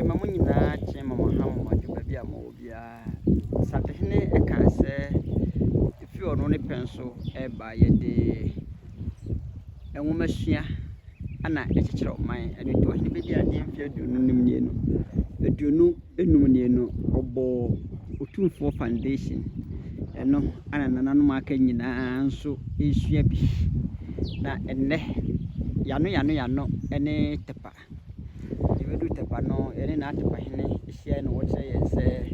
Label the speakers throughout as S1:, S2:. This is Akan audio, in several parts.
S1: Mema mo nyinaa kye ma mo ha mo adwo baabi a mowɔ biara. Asantehene kaa sɛ ɛfiri ɔno ne pɛn so reba yɛde nwomasua na ɛkyekyere ɔman. Ɛno nti ɔhene bɛdii adeɛ mfeɛ 25 nie no, 25 nie no, ɔbɔɔ Otumfoɔ Foundation. Ɛno na nananom a aka nyinaa nso resua bi. Na ɛnnɛ, yɛano yɛano yɛano ne Tepa. Yɛbɛduu Tepa no, yɛne n'Atepahene hyiae na ɔkyerɛ yɛn sɛ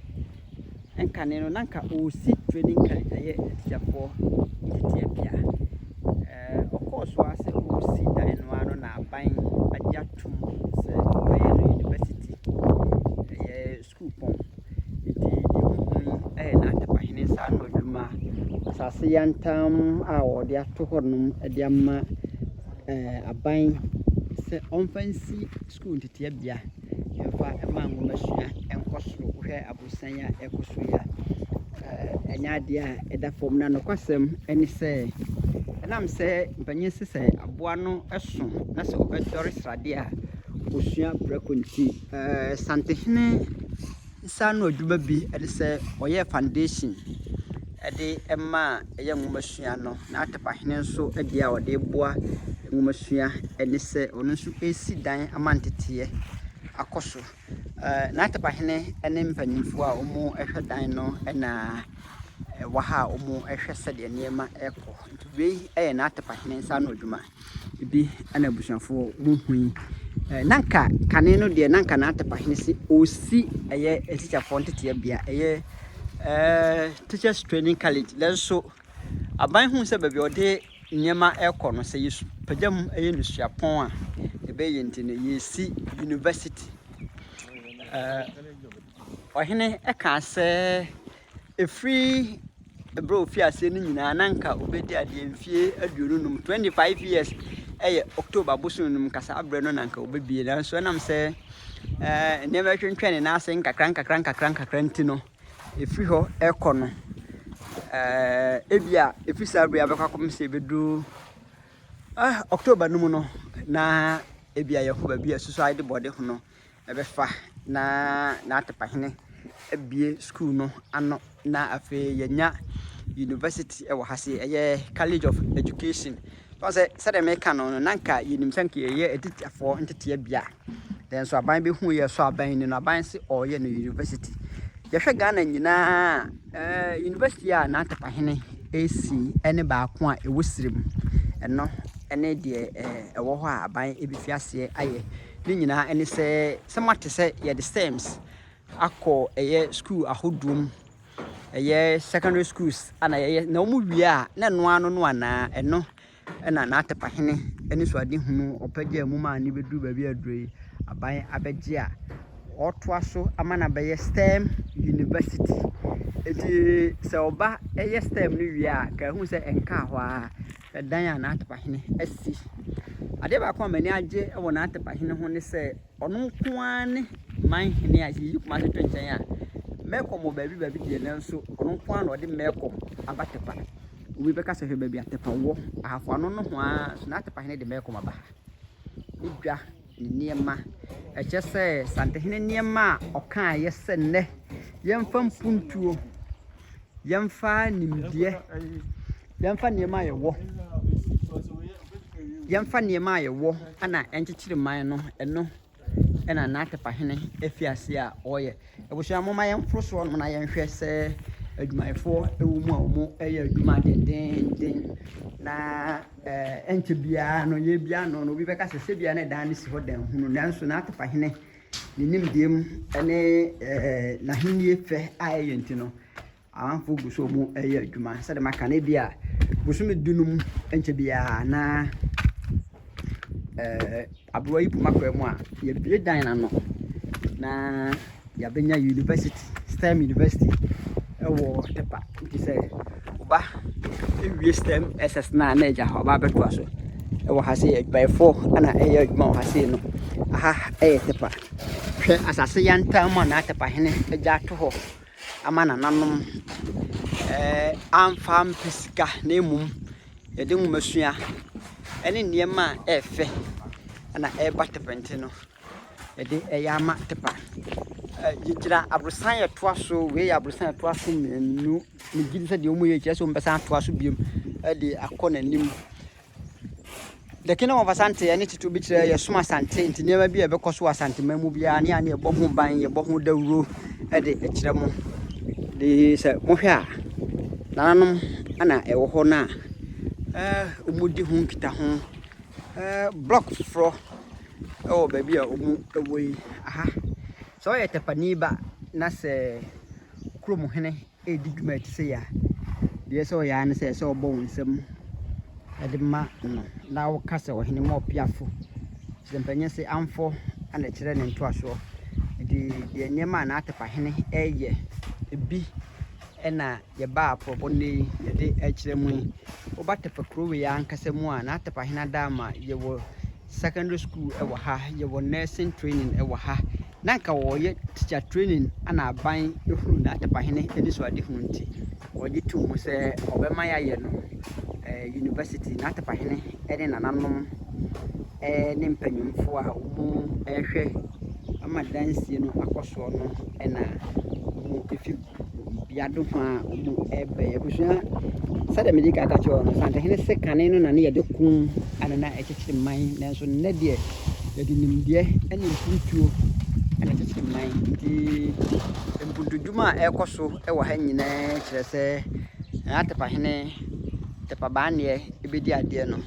S1: nkane no na anka ɔresi training college, ɛyɛ atikyafoɔ nteteɛbea. Ɛɛ ɔkɔɔ so ara sɛ ɔresi dan no ara no na aban agye atom sɛ ɔbɛyɛ no university, ɛyɛ sukuupɔn. Nti deɛ wohu yi yɛ n'Atepahene nsa ano adwuma. Asase yantam a wɔde ato hɔnom de ama ɛɛ aban sɛ ɔmfa nsi sukuu nteteɛbea mfa mma nwomasua nkɔ soro. Wohwɛ aborosan yi a ɛrekɔ so yi a, ɛɛ ɛnyɛ adeɛ a ɛda fam. Na nokwasɛm ne sɛ, ɛnam sɛ mpanin se sɛ aboa no so na sɛ ɔbɛdɔre sradeɛ a, ɔsua prɛko nti, ɛɛ Santehene nsa ano adwuma bi ne sɛ ɔyɛɛ foundation de maa ɛyɛ nwomasua no. Na Atepahene nso deɛ a ɔde reboa nwomasua ne sɛ ɔno nso resi dan ama nteteeɛ akɔ so. Ɛɛ N'Atepahene ne mpanimfoɔ a wɔrehwɛ dan no na ɛwɔ ha a wɔrehwɛ sɛdeɛ nneɛma rekɔ. Nti wei yɛ N'Atepahene nsa ano adwuma. Ebi na abusuafoɔ mohu yi. Ɛɛ na anka kane no deɛ na anka N'Atepahene se ɔresi ɛyɛ atikyafoɔ nteteɛbea, ɛyɛ ɛɛ Teachers Training College. Nanso aban huu sɛ baabi a ɔde nneɛma rekɔ no, sɛ yɛpagya mu yɛ no suapɔn a, ɛbɛyɛ yie nti no, yɛresi university. Ɛɛ ɔhene kaa sɛ ɛfiri berɛ a ɔfii aseɛ no nyinaa na anka ɔbɛdi adeɛ mfeɛ 25, 25 years yɛ October bosome no mu nka saa berɛ no na anka ɔbɛbie. Nanso ɛnam sɛ ɛɛ nneɛma twentwɛn ne nan ase nkakra nkakra nkakra nkakra nti no, ɛfiri hɔ rekɔ no, ɛɛ ebia ɛfiri saa berɛ yi abɛkɔ akɔpem sɛ ɛbɛduru ah, October no mu no, na ebia yɛho baabi a suicide bɔde ho no ɛbɛfa na n'Atepahene abue sukuu no ano na afei yɛanya university wɔ ha sei, ɛyɛ College of Education. Wɔn sɛ sɛdeɛ meka no no, na nka yɛnim sɛ nka yɛyɛ atikyafoɔ nteteɛbea. Nanso aban bɛhu yɛ so aban ni no, aban se ɔreyɛ no university. Yɛhwɛ Ghana nyinaa a, ɛɛ university a n'Atepahene resi ne baako a ɛwɔ Sirem. Ɛno ne deɛ ɛɛ ɛwɔ hɔ a aban bɛfi aseɛ ayɛ. Ne nyinaa ne sɛ, sɛ moate sɛ yɛde STEMS akɔ ɛyɛ sukuu ahodoɔ mu, ɛyɛ secondary schools ana yɛyɛ na wɔn wie a na ɛno ara no no anaa ɛno ɛna n'Atepahene anisoadehunu ɔpɛgyaa mu maa ne bɛduru baabi a aduru yi aban abɛgye a ɔretoa so ama no abɛyɛ STEM university. Enti sɛ ɔba ɛyɛ STEM no wie a, ka ɛhu sɛ ɛnkaa hɔ ara ɛdan a n'Atepahene asi. Adeɛ baako a m'ani agye wɔ n'Atepahene ho ne sɛ ɔno nko ara ne manhene a yɛyi Kumase to nkyɛn a Melcom wɔ baabi baabi deɛ nanso ɔno nko ara na ɔde Melcom aba Tepa. Obi bɛka sɛ hwɛ baabi a Tepa wɔ ahafo ano no ho ara so n'Atepahene de Melcom aba ha. Ne dwa ne nneɛma ɛkyerɛ sɛ Santehene nneɛma a ɔkaeɛ sɛ nnɛ yɛmfa mpuntuo, yɛmfa nimdeɛ, yɛmfa nneɛma a yɛwɔ, yɛmfa nneɛma a yɛwɔ ɛna ɛnkyekyere man no ɛno ɛna n'Atepahene afi ase a ɔreyɛ. Abusua momma yɛmforo soɔ nom na yɛnhwɛ sɛ adwumayɛfoɔ ɛwɔ mu a wɔreyɛ adwuma dendeenden na ɛɛ ɛnkyɛ biara no yɛrebia ano no obi bɛka sɛ sɛbia na ɛdan no si hɔ dan hunu nanso n'Atepahene ne nimdeɛ mu ne ɛɛ n'ahennie fɛ a ɛyɛ nti no amanfoɔ gu so wɔreyɛ adwuma. Sɛdeɛ maka no ebi a bosome 15 ɛnkyɛ biara na ɛɛ aberewa yi poma kwan mu a yɛabue dan no ano na yɛabɛnya university, STEM university ɛwɔ Tepa. Nti sɛ woba ewie STEM SS no a na agya hɔ aba abɛtoa so ɛwɔ ha sei. Adwumayɛfoɔ ɛna ɛyɛ adwuma wɔ ha sei no. Aha ɛyɛ Tepa. Hwɛ asase yantam a n'Atepahene agya ato hɔ ama nananom ɛɛ amfa ampɛ sika na mmom yɛde nwomasua ɛne nneɛma a ɛyɛ fɛ ɛna ɛreba Tepa nti no. yɛde ɛyɛ ama Tepa. Yɛgyina aborosan a ɛtoa so, wei yɛ aborosan a ɛtoa so mmienu. Megye di sɛ deɛ wɔyɛ yi kyerɛ sɛ wɔbɛsan atoa so bio de akɔ n'anim. The Kingdom of Asante ɛne tete obi kyerɛ yɛsom Asante nti nneɛma bi a ɛbɛkɔ so wɔ Asanteman mu biara ne a ne yɛbɔ ho ban, yɛbɔ ho dawuro de kyerɛ mo. De sɛ mohwɛ a, nananom na ɛwɔ hɔ no a wɔdi ho nkitaho. Block foforɔ wɔ baabi a wɔwɔ yi. Aha, sɛ woyɛ Tɛpani ba na sɛ kurom hene redi dwuma a ɛte sei a, deɛ ɛsɛ sɛ ɔyɛ ara ne sɛ ɛsɛ sɛ ɔbɔ wo nsam de ma no na woka sɛ ɔhene ma ɔpeafo. Sɛ mpanyin se amfɔ na ɛkyerɛ ne ntoasoɔ. Nti deɛ nneɛma a n'atepahene reyɛ bi na yɛbaa aprɔbɔ nnɛ yi yɛde rekyerɛ mu yi. Woba Tepa kuro wei ankasa mu a, n'atepahene Adaama yɛwɔ secondary school wɔ ha, yɛwɔ nursing training wɔ ha. Na anka wɔreyɛ teacher training na aban hunu n'atepahene anisoadehunu nti, wɔgye too mu sɛ ɔbɛma yɛayɛ no university. N'atepahene ne nananom ne mpanyimfoɔ a wɔrehwɛ ama dansie no akɔ soɔ no na wɔfi beado ho a wɔreba yi. Abusua, sɛdeɛ mede kan ka kyerɛɛ wo no, Asantehene se kane no na ne yɛde ko na na ɛkyekyere man, nanso nnɛ deɛ yɛde nimdeɛ ne mpuntuo na ɛkyekyere man. Nti mpuntudwuma a ɛrekɔ so wɔ ha nyinaa kyerɛ sɛ Nana Tepahene Tepa Baaneɛ bɛdi adeɛ no,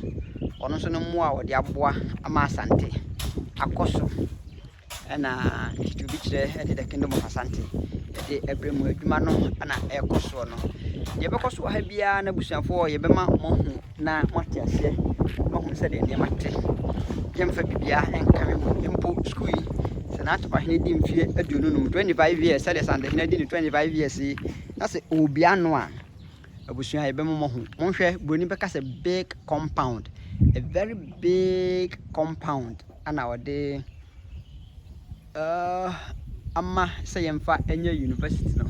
S1: ɔno nso ne mmoa a ɔde aboa ama Asante akɔ so. Ɛna titiriw bi kyerɛ de The Kingdom of Asante de ɛbrɛ mu adwuma no na ɛrekɔ soɔ no. Deɛ ɛbɛkɔ so wɔ ha biara no abusuafoɔ yɛbɛma moahu na moate aseɛ, moahunu sɛdeɛ nneɛma te. Yɛmfa biribiara nkame mo. Mpo sukuu yi, sɛ n'atopahene di mfeɛ 25, 25 years, sɛdeɛ Santehene adi ne 25 years yi, na sɛ ɔrebia ano a, abusua yɛbɛma moahu. Monhwɛ, buroni bɛka sɛ big compound, a very big compound ana ɔde ama sɛ yɛmfa nyɛ university no.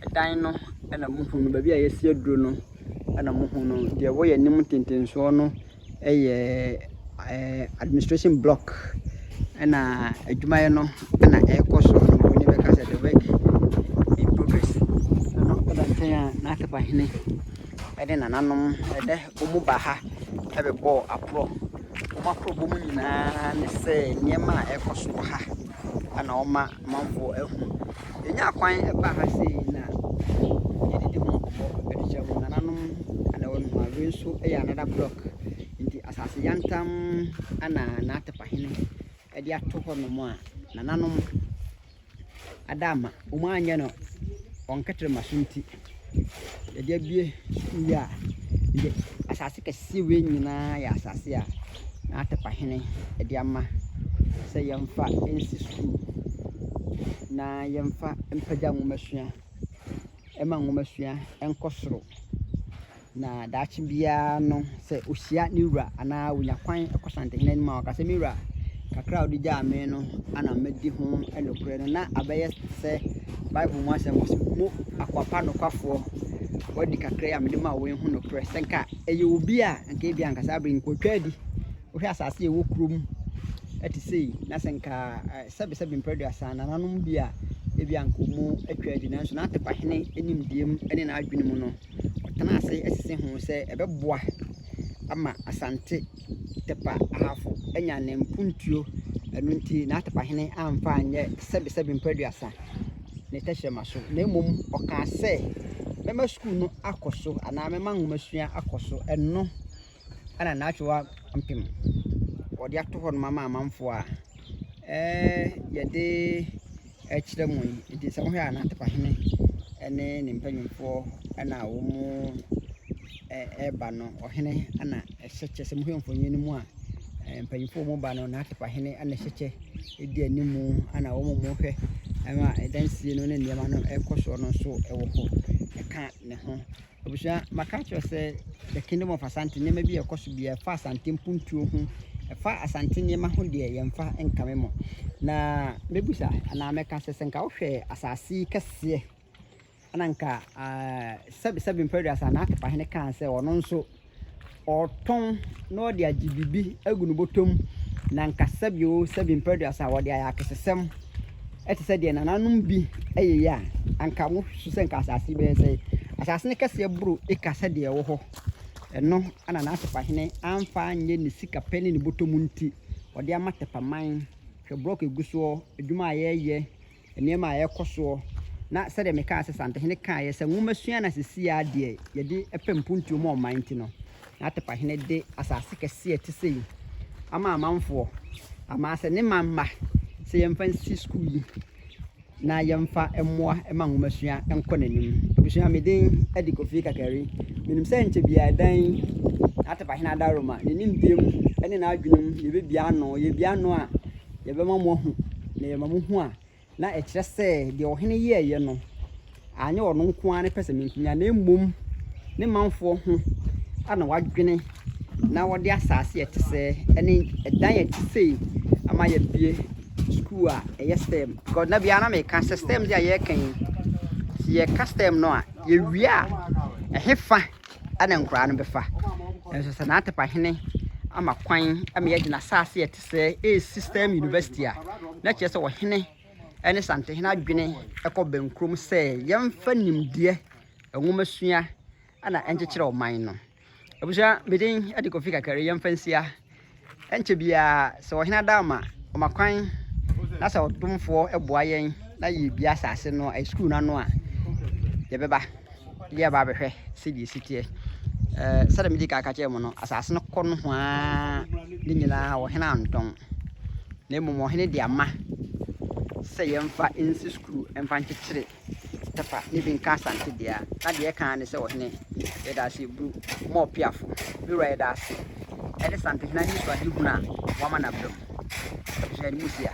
S1: Ɛdan no na mohu no, baabi a yɛasi aduro no na mohu no. Deɛ ɛwɔ yɛn anim ntentensoɔ no yɛ administration block, ɛna adwumayɛ no na ɛrekɔ so no. Buroni bɛka sɛ the work in progress. Ɛno da nkyɛn a n'Atepahene ne nananom ɛnɛ wɔn ba ha bɛbɔɔ aporɔ. Wɔn aporɔbɔ mu nyinaa ne sɛ nneɛma a ɛrekɔ so wɔ ha na wɔma amanfoɔ ahu. Yɛnyaa kwan baa ha sei na yɛdidi ho nkɔmmɔ de kyerɛ mo. Nananom na ɛwɔ nohoa. Wei nso yɛ another block. Nti asase yantam na n'Atepahene de ato hɔnom a nananom ada ama. Wɔanyɛ no wɔn kɛtrɛma so nti, yɛde abue sukuu yi a, nti asase kɛseɛ wei nyinaa yɛ asase a n'Atepahene de ama sɛ yɛmfa nsi sukuu na yɛmfa mpagya nwomasua, ɛma nwomasua nkɔ soro. Na daakye biara no, sɛ ɔhyia ne wura anaa ɔnya kwan kɔ Santehene anim a, ɔka sɛ, Me wura, kakra a wode gyaa me no ana madi ho nokorɛ no. Na abɛyɛ te sɛ Bible mu asɛm, ɔse, Mo akoa pa nokwafoɔ, woadi kakra yi a mede maa wo yi ho nokorɛ. Sɛ nka ɛyɛ obi a, nka ebia nka saa berɛ yi nka ɔtwa adi. Wohwɛ asase a ɛwɔ kurom te sei, na sɛ nka sɛbesɛbe mprɛduasa nananom bi a, ebia nka wɔn atwa adi. Nanso n'Atepahene nimdeɛ mu ne n'adwene mu no, ɔtenaa ase sese ho sɛ ɛbɛboa ama Asante Tepa Ahafo anya ne mpuntuo. Ɛno nti n'Atepahene amfa anyɛ sɛbesɛbe mprɛduasa ne tɛkyerɛma so, na mmom ɔkaa sɛ, Mɛma sukuu no akɔ so anaa mɛma nwomasua akɔ so. Ɛno na n'atwewa mpem wɔde ato hɔ nom ama amanfoɔ a yɛde rekyerɛ mo yi. Nti sɛ wohwɛ a n'Atepahene ne ne mpanimfoɔ na wɔreba no. Ɔhene na ɛhyɛ kyɛ. Sɛ mohwɛ mfonin no mu a, mpanimfoɔ a wɔreba no, n'Atepahene na ɛhyɛ kyɛ di anim na wɔn a wɔrehwɛ ma adansie no ne nneɛma no rekɔ soɔ no nso wɔ hɔ ka ne ho. Abusua, maka akyerɛ wo sɛ The Kingdom of Asante nneɛma bi a ɛkɔ so biara ɛfa Asante mpuntuo ho, ɛfa Asante nneɛma ho deɛ yɛmfa nkame mo. Na mɛbusa anaa mɛka sɛ sɛ nka wohwɛ asase yi kɛseɛ ɛna nka sɛbe sɛbe mpɛduasa na Atepahene kaa sɛ ɔno nso ɔretɔn na ɔde agye biribi agu ne bɔtɔm. Na anka sɛbi oo sɛbi mprɛduasa wɔde ayɛ akɛsesɛm te sɛ deɛ nananom bi yeyɛ a, anka mosusu sɛ anka asase yi bɛyɛ sɛn? Asase no kɛseɛ boro eka sɛdeɛ ɛwɔ hɔ. Ɛno na n'Asepahene amfa anyɛ ne sika pɛ ne ne bɔtɔ mu nti, ɔde ama Tɛpaman. Hwɛ brɔk a ɛgu soɔ, adwuma a yɛreyɛ, nneɛma a ɛrekɔ soɔ. Na sɛdeɛ mekaa sɛ Santehene kaeɛ sɛ nwomasua na seesei ara deɛ yɛde pɛ mpuntuo ma ɔman nti no, na Atepahene de asase kɛseɛ a ɛte sei ama amanfoɔ, anaasɛ ne man mma sɛ yɛmfa nsi sukuu yi na yɛmfa mmoa ma nwomasua nkɔ n'anim. Abusua, me din de Kofi Kakari. Menim sɛ nkyɛ biara dan yi, Atepahene Adaworoma, ne nimdeɛ mu ne n'adwene mu, yɛbɛbia ano. Yɛbia ano a, yɛbɛma mo ahu, na yɛma mo hu a, na ɛkyerɛ sɛ deɛ ɔhene yɛeɛ no, anyɛ ɔno nko ara ne pɛsɛmenkominya, na mmom ne manfoɔ ho na wadwene na wɔde asase a ɛte sɛɛ ne ɛdan a ɛte sei ama yɛabue sukuu a ɛyɛ STEM. Because na biara na meka sɛ STEM deɛ a yɛreka yi, sɛ yɛka STEM no a, yɛwie a, ɛhefa na nkwadaa no bɛfa? Nanso sɛ N'Atepahene ama kwan ama yɛagyina asase a ɛte sɛɛ resi STEM University a, na kyerɛ sɛ ɔhene ne Santehene adwene kɔ bɛnkurom sɛ yɛmfa nimdeɛ, nwomasua na ɛnkyekyere ɔman no. Abusua, me din de Kofi Kakari, yɛmfa nsia. Ɛnkyɛ biara, sɛ ɔhene Adaama ɔma kwan na sɛ ɔdomfoɔ boa yɛn na yɛbue asase no, sukuu no ano a, yɛbɛba na yɛaba abɛhwɛ sɛdeɛ ɛsi teɛ. Sɛdeɛ medi kan ka kyerɛɛ mo no, asase no kɔ nohoa ne nyinaa ɔhene antɔn, na mmom ɔhene de ama sɛ yɛmfa nsi sukuu mfa nkyekyere Tepa ne bi nka Asante dea. Na deɛ ɛka ara ne sɛ ɔhene yɛda ase bru ma ɔpeafo. Me wura yɛda ase ɛne Santehene anisoadehunu a wama no aba mu. Abusua yɛde mo si a.